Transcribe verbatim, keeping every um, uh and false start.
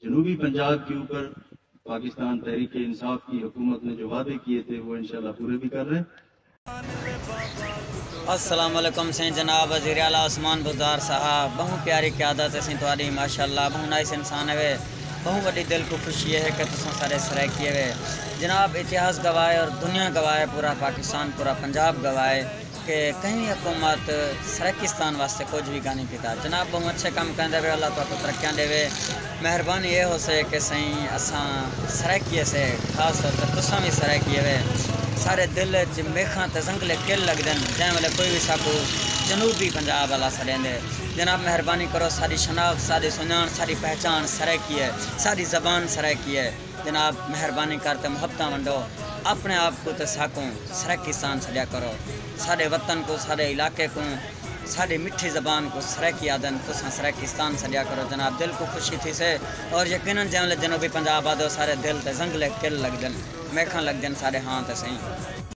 جنوبی پنجاب کے اوپر پاکستان تحریک انصاف کی حکومت نے جو وعدے کیے تھے، وہ انشاءاللہ پورے بھی کر رہے ہیں۔ السلام علیکم سائیں، جناب وزیر اعلیٰ عثمان بزدار صاحب، بہوں پیاری قیادت ہے سائیں تہاݙی، ماشاءاللہ بہوں نائس انسان ہے، بہوں وݙی دل کوں خوشی ہے کہ تساں سارے سرائیکی ہے۔ جناب، اتہاس گواہ ہے اور دنیا گواہ ہے، پورا پاکستان، پورا پنجاب گواہ ہے کہ کہیں حکومت سرائیکستان واسطے کجھ بھی کائنی کیتا۔ جناب، بہوں اچھے کم کریندے پئے، اللہ تہاکوں ترقیاں ݙیوے۔ مہربانی اے ہوسے کہ سائیں، اساں سرائیکی سے، خاص طور تے تساں وی سرائیکی ہوے، ساݙے دل وچ میخاں تے زنگلے کل لڳدن، جیں ویلے کوئی وی ساکوں جنوبی پنجاب والا سݙیندے۔ جناب، مہربانی کرو، ساݙی شناخت، ساݙی سنڄاݨ، ساݙی پہچاݨ سرائیکی ہے، ساݙی زبان سرائیکی ہے۔ جناب، مہربانی کر تے محبتاں ونڈو، اپݨے آپ کوں تے ساکوں سرائیکستان سݙیا کرو۔ ساݙے وطن کوں، ساݙے علاقے کوں، ساݙی مٹھی زبان کوں سرائیکی آہدن، تساں سرائیکستان سݙیا کرو۔ جناب، دل کوں خوشی تھیسے، اور یقیناً جیں ویلے جنوبی پنجاب آہدو، ساݙے دل تے زنگلے کل لڳدن، میخاں لڳدن ساݙے ہاں تے سائیں۔